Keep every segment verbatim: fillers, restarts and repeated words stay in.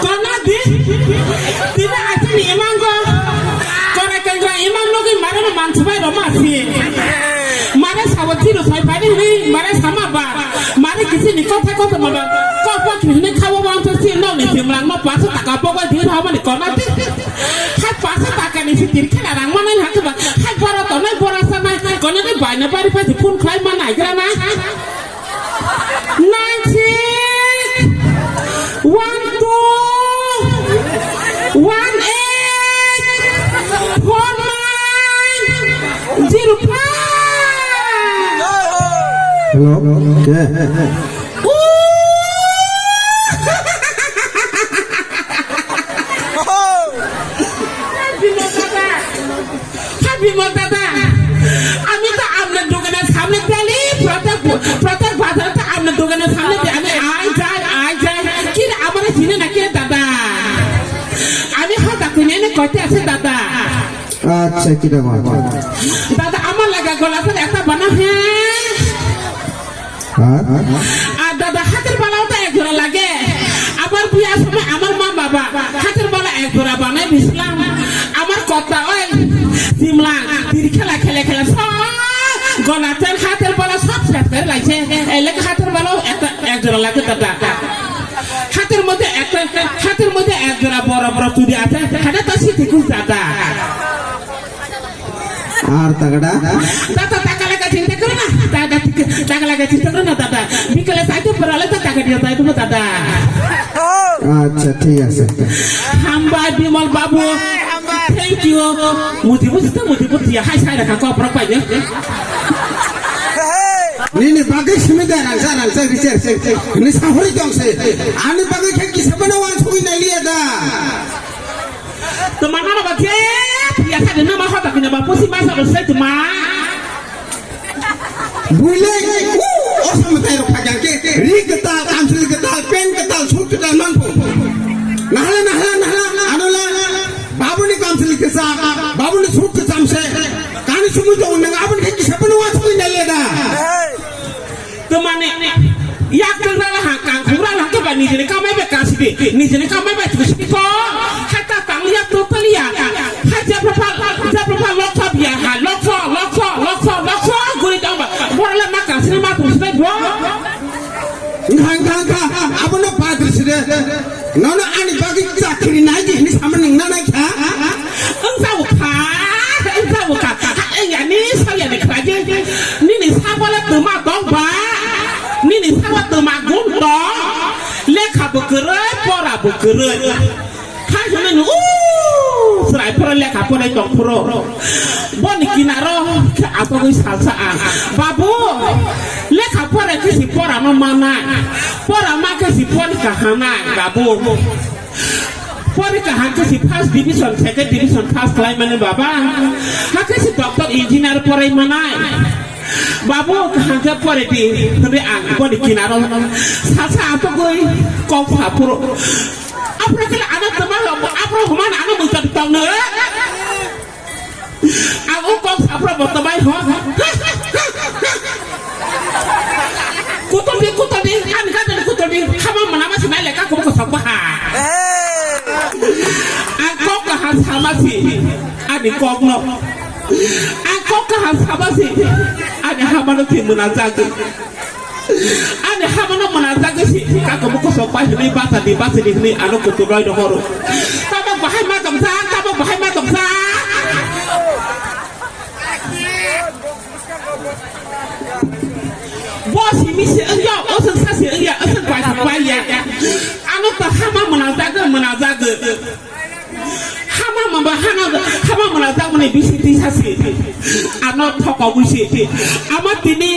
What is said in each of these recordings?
Kona di, tini asini imango, kora kengra imang nogi mare no mansubai roma si. Mare sabo tiro sai pani ni mare sama ba, mare kisi ni kotha kotha maba, kopo kini ni kawo wang to si no ni simlang ma paso taka pogo di rama ni kona di. Hai paso taka ni si tir kena rang mana ni hakba, hai bora to nai bora sa nai, kona ni bai na bari pa si phone khlai ma nai gra nai. Nine six one two one eight four nine zero five. Hello, ke? Happy Mother Day. আমি তো আপনার দোকানের সামনে পেলি, প্রত্যেক, প্রত্যেক বাজারে তো আপনার দোকানের সামনে পেলি। আমি আই যাই, আই যাই। কি রে, আমারে চিনে না কে দাদা? আমি হঠাৎ করে এনে কইতে আছে দাদা। আচ্ছা, কি দাদা? দাদা, আমার লাগা গলা করে একটা বানা হ্যাঁ। আর? আর দাদা, হাতের বালাও তো এক জোড়া লাগে। আমার বিয়ার সময় আমার মা বাবা হাতের বালা এক জোড়া বানাই দিছিলাম। আমার কথা ওই সিমলা তীর খেলা খেলে খেলে সব গলাতের হাতের বালা সব শেষ করে লাগছে। এই লেগে হাতের বালাও একটা এক জোড়া লাগে দাদা। হাতের মধ্যে একটা, হাতের মধ্যে এক জোড়া বড় বড় চুড়ি আছে, সেটা তো সিদ্ধি খুব দাদা। Ar tagada? Dada, taka laga chinta karo na. Dada, taka laga chinta karo na, dada. Bikale saitu parale ta taka dia saitu na, dada. Acha, thik ase. Hambai Bimal Babu. Thank you. Muti muti ta muti muti ya hai sai rakha ko prak pai ne. Nini bagwi simi da rangsa rangsa richard se. Ni sahori tong se. Ani bagwi khe kisa bana wan sugwi nai liya da. Tuma nana ba je, ya sa de nama hota kina ba pusi masa ba sai tuma. Buile, o sama tai ro khajan ke, ri ketal, kamsili ketal, pen ketal, sut ketal, manpo. Nahla, nahla, nahla, anola, babuni kamsili kesa, babuni sut kesam se, kani sumui to unang, abun ke kisa panu wa sumui na leda. Tumani yak tangra la ha kang khura la to ba nijini kamai ba kasidi, nijini kamai ba tusidi ko. Hata tang yak to pali ya. Ha japra pa, japra pa loksa biya ha, loksa, loksa, loksa, loksa guri tang ba. Bora la ma kasini ma tusidi bo. Ngkha, ngkha, ngkha, abono padri sidi. Nono ani bagwi chakri nai di hini samani nang nai kha. Wng jabu kha, wng jabu kha. Ha, wng ya ni sa ya ni kha je. Nini sa bola tuma dong ba. Nini sa bola tuma gun dong. Lekha bo kwrwi, pora bo kwrwi. Kha hwnwi no, u, chwrai phoro lekha porai tong phoro. Boni kinaro khe asogwi salsa ang. Babu, lekha pore khe si pora no manai. Pora ma khe si pori kahanai, babu. Pori kahan khe si first division, second division pass khlai mani baba. Ha khe si doctor, engineer porai manai. Babu, kaham khe pore di, hwnwi ang boni kinaro salsa asogwi kok sa phoro. Aphro khe ano tama, aphro huma ano mungsa tongno. Ang o kok saphra bo tongbai ho. Kutor di, kutor di, ani gana ni kutor di, hama mana ma sinai lekha ko ko sok ba ha. Ang kok kaham sama si, ani kok no. Ang kok kaham sama si, ani hama no thi muna jagwi. Ani hamano mwnajagwi si, kako bukosok pai hwnwi basa di, basa di hwnwi ano kutung roi rohoro. Tabok bahai ma tongsa, tabok bahai ma tongsa. Bo simi se wngya, oswk sa se wngya, oswk bai sa bai ya. Ano to hama mwnajagwi, mwnajagwi. Hama maba hana, hama mwnajak mani bisi tisa si. Ano thokogwi si. Ama tini,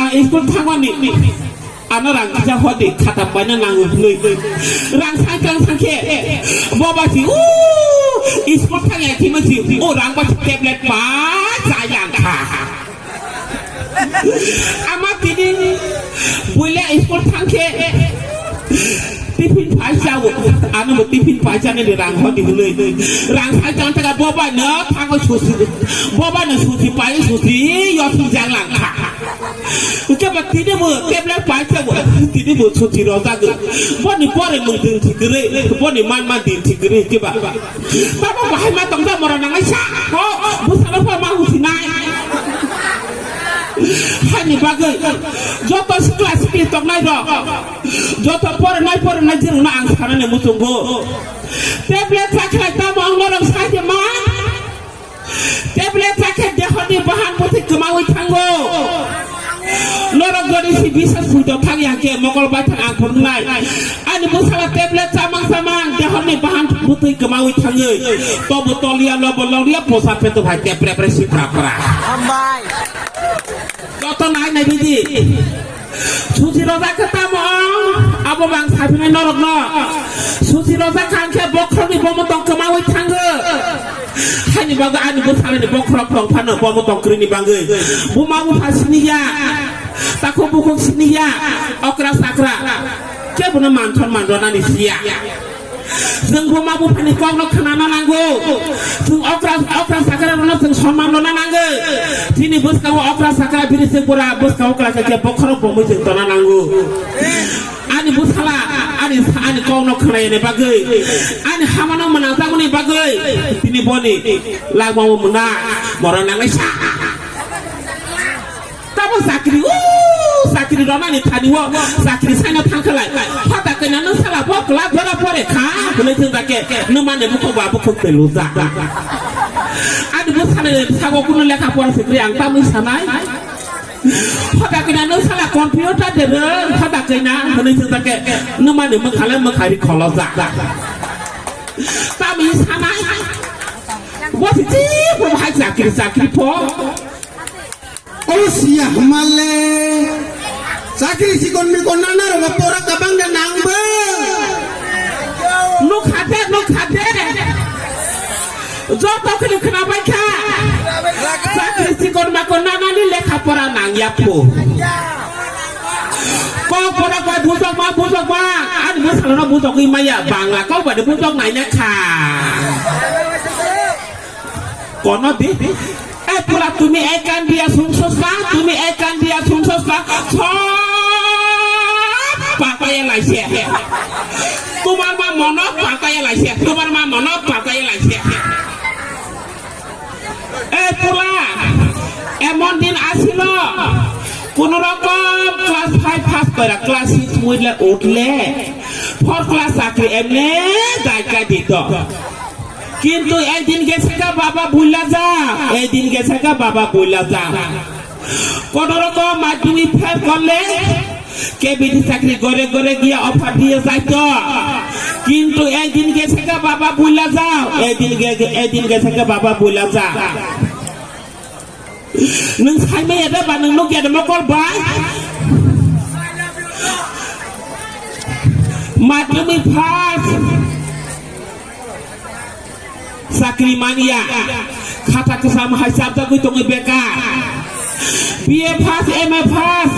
ah, school thangmani. Ano rang kisa hodi khata paina nangu hnui. Rang sangkang sangkhe. Boba si, u, school thangya thima si. U rang ba si tablet pa, chayang kha. Ama tini buila school thangkhe tiffin pai chao, ano bo tiffin pai chani de rang hodi hwnwi. Rang sai chang taka boba no thango susi, boba no susi pai susi yo si jang lang kha. Hwnkhe ba tini bo tablet pai khe bo tini bo suchi rojak. Boni pore mung din thik kwrwi, boni man man din thik kwrwi hwnkhe ba. Tamo bahai ma tongda mora nangai sa. Ho, bwsano pha ma husinai. Hani bagwi joto sikla sikli tongnai rok, joto porinai porinai jirokno ang sanani muchungo. Tablet chakhlai tamo ang norok sai ma. Tablet chakhe dehorni bahan bwtwi kwmawi thango. Norok gori si bisa suido thang ya ke mokol bai thang ang phungnai. Ani bwsala tablet chamang chamang dehorni bahan bwtwi kwmawi thangwi. Tobo toliya lobo loliya posa peto bhai tepre pre si pra pra. Hambai. Joto nai nai bidi. Suchi rojak khe tamo abo bang saphinai norokno. Suchi rojak kha hwnkhe bokhorokni bomo tong kwmawi thango. Haini bagwi ani bwsalani bokhorok tong phano bomo tong kwrwini bagwi. Buma bupha siniya, takhuk bukhuk siniya, okra sakra. Kebono manthon manrwnani siya. Chwng buma buphani kokno khwnana nango. Chwng okra, okra sakra rokno chwng sonman rwna nango. Chini bwskango okra sakra bini chwng pura bwskango kwlai khe bokhorok bomwi chwng tona nango. Ani bwsala, ani, ani kokno khwnayani bagwi, ani hamano mwnajakmani bagwi, tini boni langmao mwna, moro nangnai sa. Tamo chakri, o chakri rwnani thani o chakri saino thangkhalai. Hota kaina nung sala bo kla bora pore kha, hwnwi thung jake, nung mane bukhuk ba bukhuk tei luja. Ani bwsala sago kunu lekha pora sikri ang tamwi sanai. Hota kaina nung sala computer de rwng, hota kaina hwnwi thung jake, nung mane mwkhale mwkhari kholoja. Tamwi sanai. Bo si chi bo hai chakri chakri pho. O siya hmale. Chakri sikon mikon nana rok pora kabang da nang bo. Nukha de, nukha de. Joto khili khna bai kha. Chakri sikon makon nana ni lekha pora nang ya phu. Kok pora koi bujok ma, bujok ma. Ani bwsalo no bujok wi maya. Bangla kok ba de bujok nai na kha. Kono di. Eh, pula tumi ekan dia sumsosa, tumi ekan dia sumsosa. Sop pakaya laise. Tumar ma mono pakaya laise. Tumar ma mono pakaya laise. Eh, pula. Emon din asilo. Kono rokom class five pass kora, class six muile utle. Four class chakri emne daika dito. কিন্তু একদিন গেছে গা বাবা ভুলা যা, একদিন গেছে গা বাবা ভুলা যা। কোন রকম মাধ্যমিক ফেল করলে কেবিটি চাকরি ঘরে ঘরে গিয়ে অফার দিয়ে যাইতো। কিন্তু একদিন গেছে গা বাবা ভুলা যাও, একদিন গে-, একদিন গেছে গা বাবা ভুলা যা। Nwng saimaya da ba nwng nukya da mokol bai? Madhyamik pass. Chakri manya. Khata kwcham hai chapjagwi tongwi bekar. B A pass, M A pass.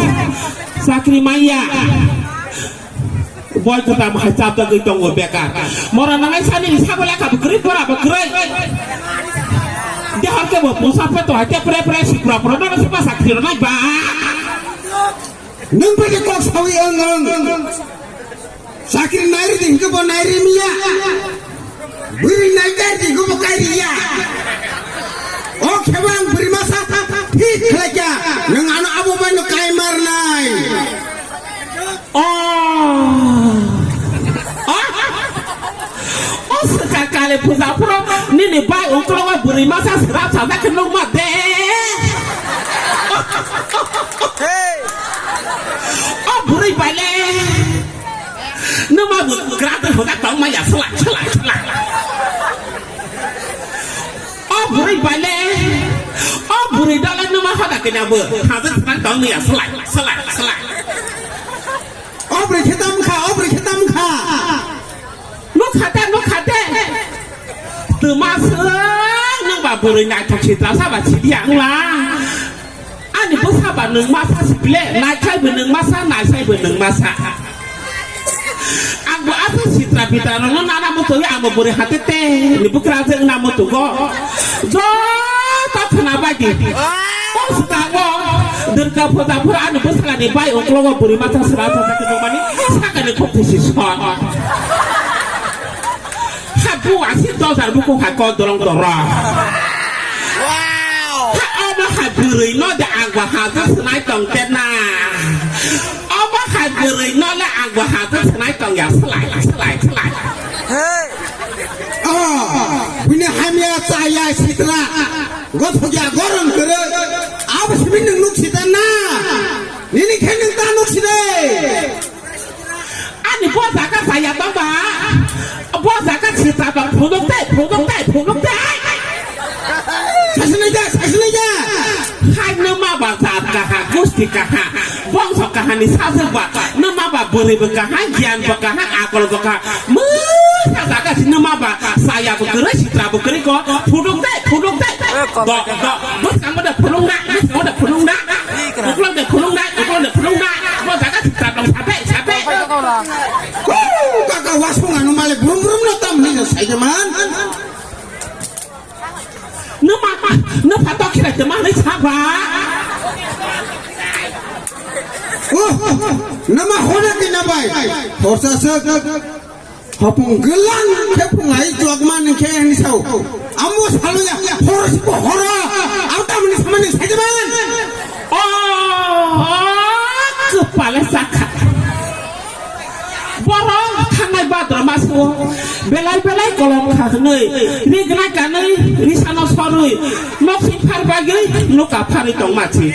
Chakri manya. Boi kwtam hai chapjagwi tongo bekar. Mora nanai sani sago lekha bo kwrwi, pora bo kwrwi. Dehor khe bo pusa pheto hai te pre pre sipra pro nang se ma sakri rwnai ba. Nwng bai khe kok sawi ang ang. Sakri nairi di hwnkhe bo nairi miya. Bwrwi nai kairi di hwnkhe bo kairi ya. O khebo ang bwrwi masa thik khlai kha. Nwng ano abo bai no kai mar nai. Oh. Oh. Oh, swkang kali puja phuru nini bai ungklogo bwrwi masa swrap sajak khe nukma de. Hey. Oh, bwrwi bai le. Numa bo grade hoda tong maya swlai, swlai, swlai. O bwrwi bai le, o bwrwi dole numa hoda kena bo. Hada swlai tong maya swlai, swlai, swlai. O bwrwi khe tam kha, o bwrwi khe tam kha. Nuk khate, nuk khate. Tuma swng nung ba bwrwi naithok sitra sa ba sidi ang la. Ani bwsa ba nwng masa si ble, naikhai bo nwng masa, naisai bo nwng masa. Ang bo asa sitra pitra rokno nana muchungwi ang bo bwrwi hate te ni bwkrajwk na muchungo. Joto khwna bai di. O swkango Ka phoda phura ani bwsala ni bai ungklogo bwrwi masa sra sa sa khe nukmani sakani khok thisi son. Ha bu asi dojar buku ha ko dorong doro. Ha omo ha bwrwi no de ang ba ha je swnai tong te na. Omo ha bwrwi no le ang ba ha je swnai tong ya slai slai slai. Ah, bini hamya chaya sitra. Gothokya gorong kwrwi. Abo simi nwng nuk sita na. Nini khe nwng ta nuk side. Ani bo jaga saya tongba. Bo jaga sita tong phunuk tei, phunuk tei, phunuk tei. Sasinai da, sasinai da. Hai nwma ba jat kaha, gusti kaha, bongso kaha ni sajwk ba. Nwma ba bwrwi bo kaha, giyan bo kaha, akol bo kaha. Mwsa jaga si nwma ba, saya bo kwrwi, sitra bo kwrwi ko, phunuk tei, phunuk tei. Do, do, bwskango de phunuk na, bwskango de phunuk na. Uklok de phunuk na, uklok de phunuk na. Bo jaga sitra tong sabe, sabe. Huu, kaka wasung anu malik brum brum no tam ni sai man. Nwma, nwpha tokhirai tongma hwnwi saba. Oh, nwma hona kina bai. Horsa sek. Hopung gelang khe phungai jokma ni khe hini sao. Amo salo ya, hor sipo hora. Ang tamni samani sajaman. Oh, kepala sakha. Borok thangnai badra maso belai belai kolom kha hwnwi, rignai kanwi, risano sorwi, noksing phar bagwi, nuka pharwi tongma si.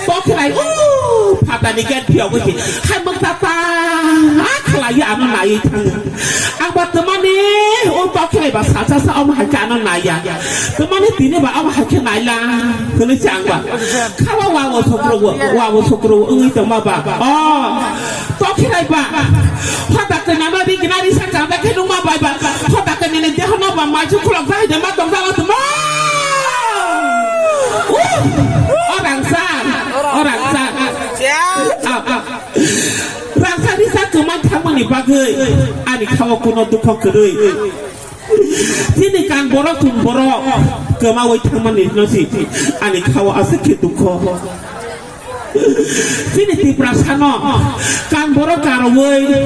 Tokhirai, o phatani gate phiyogwi si, hai mwkta ta khlaiwi ano naiwi thango. Ang ba twmani o tokhirai ba sacha sa omo hai khe ano naiya. Twmani tini ba omo hai khe naila hwnwi se ang ba. Khawa wa wo sokro wo, wa wo sokro wo wngwi tongma ba. Oh. Tokhirai ba. Hoda kanya no ri gina ri sa kanda khe nungma bai ba. Hoda kanya ni deho no ba mai chu khulok jai de ma tong jala tuma. Uh! O rangsa. O rangsa. Ah, ah. Rangsa ri sa kwmang thangmani bagwi ani khawa kuno dukho kwrwi. Chini kan borok chum borok kwmawi thangmani no si ani khawa aswk khe dukho. Chini Tiprasano kan borok karowi,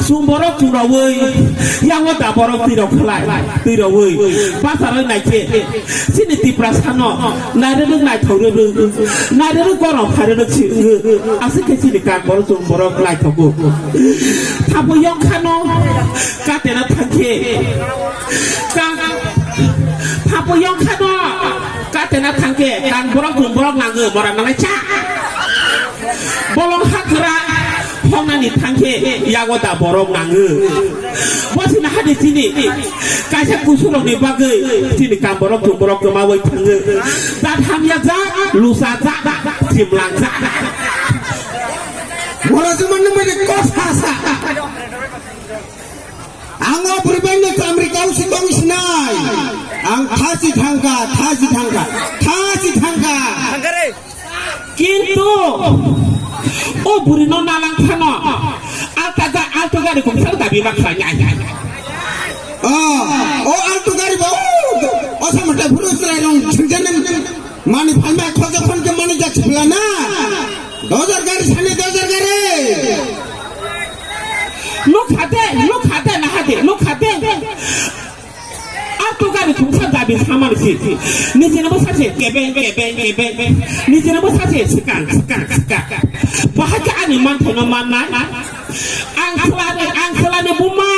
chum borok churawi, yango da borok twi rok khlai, twi rowi, basaroi nai khe. Chini Tiprasano nairwrwk naithok rwrwk, nairwrwk gorom khairwrwk si wngwk, aswk khe chini kan borok chum borok naithogo. Thabo yongkhano katena thangkhe, ka-, thabo yongkhano. Katena thangkhe kan borok chum borok nango mora nanai cha. Bolong hakra hongnani thangkhe yago da borok nango. Bosina hadi chini kaisa kusurokni bagwi chini kan borok chum borok kwmawi thango. Jat hamya jat, lusa jat, chimlang jat. Mora juman nungmani kosa sa. Ang o bwrwi bai no chamri kau si tong sinai. Ang thasi thangka, thasi thangka, thasi thangka. Kintu o bwrwi no nalang phano alta ga, alto gari kung sar dabi ma khlai nai. Oh, o alto gari ba, oh, o sama ta phuru srai rong chingjan nem. Mani phalma khoja khon ke mani jak sibla na. Dojar gari sani dojar gari. Nuk hade, nuk hade, na hade, nuk hade. Aku gari thumsa dabi samar si. Nijini bo sachi kebeng, kebeng, kebeng. Nijini bo sachi sikang, sikang, sikang. Bahai khe ani manthai no mannai. Ang khlani, ang khlani buma.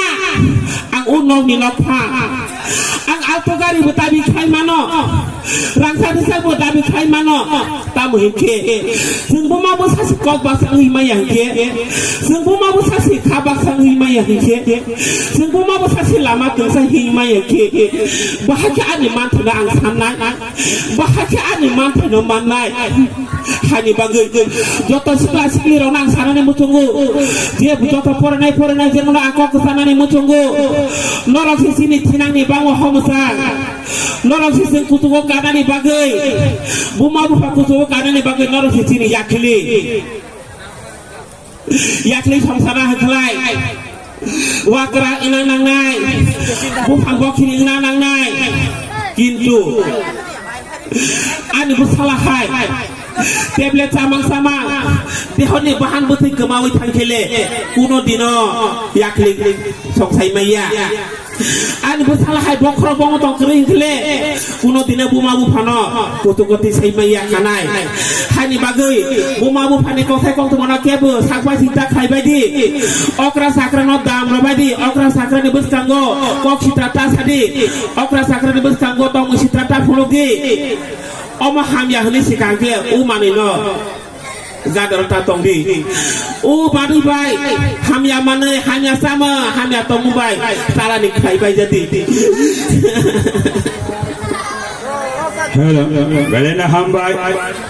Ang o nokni nokha. Ang alto gari bo dabi khai mano. Rangsa risa bo dabi khai mano. Tamo hinkhe. Chwng buma bo sasi kok baksa wngwi maya hinkhe. Chwng buma bo sasi kha baksa wngwi maya hinkhe. Chwng buma bo sasi lama twngsa himwi maya hinkhe. Bahai khe ani manthai no ang sannai. Bahai khe ani manthai no mannai. Hani bagwi joto sikla sikli rok ang sanani muchungo. Je joto poranai poranai je mano ang kok sanani muchungo. Norok si chini thinangni bango homosa. Norok si chwng kuchugo kanani bagwi. Buma bupha kuchugo kanani bagwi norok si chini yakli. Yakli songsana hwkhlai. Wakra ina nangnai. Buphang bokhini ina nangnai. Kintu ani bwsala hai. Tablet chamang chamang, dehoni bahan bwtwi kwmawi thangkhele, kuno dino yakli songsai maya. Ani bwsala hai bokhorok bongo tong kwrwi hinkhele, kuno dino buma buphano kutu kuti sai maya kanai. Haini bagwi buma buphani kothai koktwmano kebo sakbai sinta khlaibai di. Okra sakrano dam rwbai di, okra sakrani bwskango kok sitra ta sadi, okra sakrani bwskango tongmung sitra ta phunukdi. Omo hamya hwnwi swkang khe o manwino gadoro ta tongdi. O manwi bai hamya manwi, hamya chama, hamya tongmung bai chalani khlai bai jadi. Hello, belai no hambai.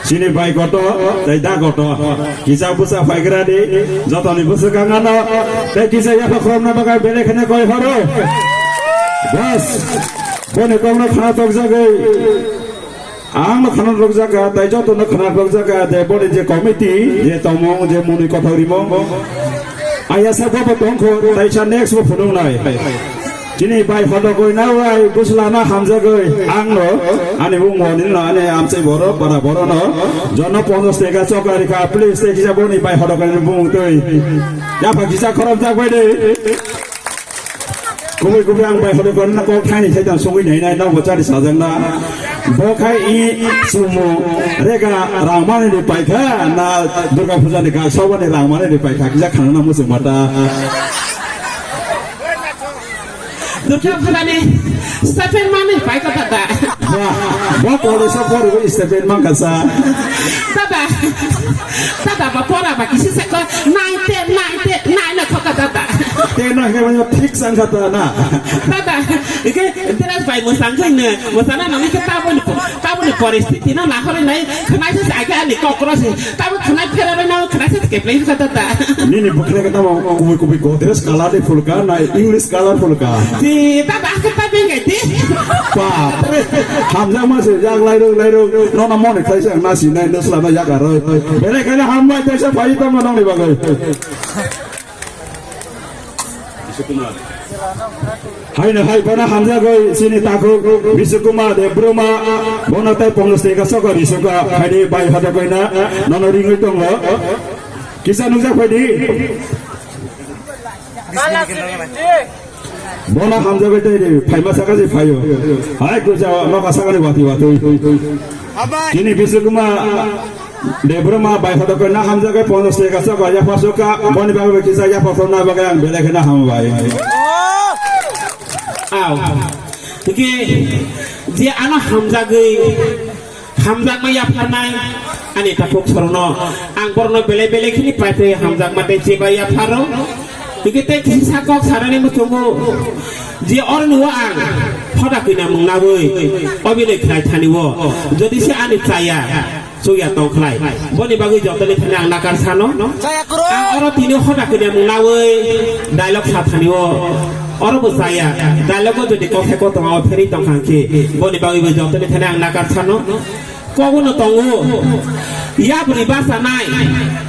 Chini bai koto, tei da koto. Kisa bwsa phaigra di, jotoni bwswk ang ano, tei kisa yapha khorokna bagwi belai kheno koi horo. Bas, boni kokno khna tokjagwi. Ang no khana rwkjak kha, tei joto no khana rwkjak kha, tei boni je committee, je tongmung, je mwnwi kothok rimung. Ayasa bo bo tongkho, tei sa next bo phunuknai. Chini bai hodok oi na wai, bwsla na hamjagwi, ang no, ani bung bo nini no, ani amchai borok, para borok no, jono ponchash taka chokari kha, please, tei kisa boni bai hodok oi na bung twi. Yapha kisa khorokjak bai de. Kubui kubui ang bai horo korna kok thaini thaitam songwi nai nai nokbo chari sajak na. Bo khai i sumo rega rangmani ni paikha na Durga Puja ni kak sobani rangmani ni paikha kisa khana na muchung mata. Durga Puja ni seven mani paikha tata. Wah, bo college o poribo seven man kasa. Tata, tata ba pora ba kisi seko nine ten, nine ten, nine na thoka tata. Tei no hwnwi mano thik chang kha ta na. Tata, ike dress bai mwsang khai ne, mwsana nang ike taboni, taboni poristiti no nahori nai, khwnai se age ani kokro se, tabo khwnai phera bai na khwnai se keplai kha tata. Nini bwkhwnai khe tamo kubui kubui Godrej colour ni phulka na English colour phulka. Ti tata ake ta bengai ti. Bap re. Hamjak ma se jak lai rok lai rok. No na mone khai se na si nai no sla na yak aroi. Bere khai na ham bai ta se pai ta ma nang ni bagai. Hai na hai bana hamjagoi chini takhuk Biswkumar Debbarma bono tai ponchash taka soko risuka hai di bai hada koi na nono ringoi tongo kisa nungjak phai di. Bono hamjagoi tai di phaima saka je phaio hai kuja noka saka ni wati wati. Chini Biswkumar Debbarma bai hodo koi na hamjak khe ponchash taka sa bai yapha suka boni bagwi kisa yapha khorna bagwi ang belai kheno ham bai. Aw. Tike je ano hamjagwi hamjakma yapharnai ani takhuk sorono ang borno belai belai khini paitwi hamjakma tei cheba yapharo. Tike tei kisa kok sanani muchungo je oroni o ang hoda kwina mung nawi obini khlai thani o jodi se ani chaya. Chukya tong khlai. Boni bagwi jotoni thani ang nakar sano. Ang oro tini hoda kwrwngmung nawi dialogue sa thani o. Oro bo chaya. Dialogue o jodi kokhe kotonga o pherwi tong kha khe. Boni bagwi bo jotoni thani ang nakar sano. Koguno tongo. Yapri basa nai.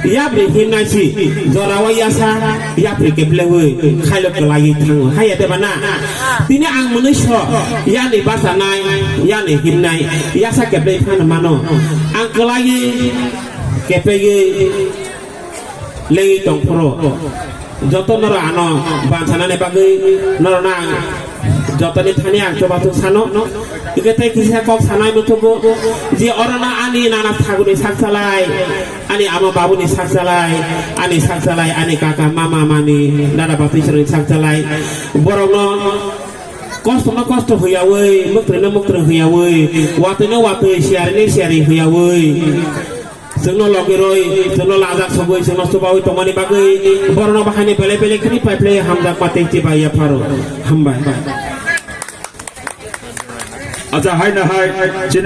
Yapri himnai si. Jora o yasa. Yapri keplewi. Khailo kwlaiwi thango. Haiya deba na. Tini ang mwnwi so, yani bachanai, yani himnai, yasa keplai phano mano. Ang kwlaiwi, keplaiwi, lengwi tongphuru. Joto norok ano banchanani bagwi norokno ang jotoni thani ang chubachu sano. Hwnkhe tei kisa kok sanai muchungo, je orono ani nana thaguni sak salai. Ani ama babuni sak chalai, ani sak chalai, ani kaka mama mami dada batwi srwngni sak chalai. Borokno kosto no kosto huyawi, mwktwi no mwktwi huyawi, watwi no watwi, siyari no siyari huyawi. Chwngno logi roi, chwngno lajak sogwi, chwngno chubawi tongmani bagwi borokno bahaini belai belai khini paiplai hamjak ma tei chibai yapharo. Hambai. Acha hai na hai, chini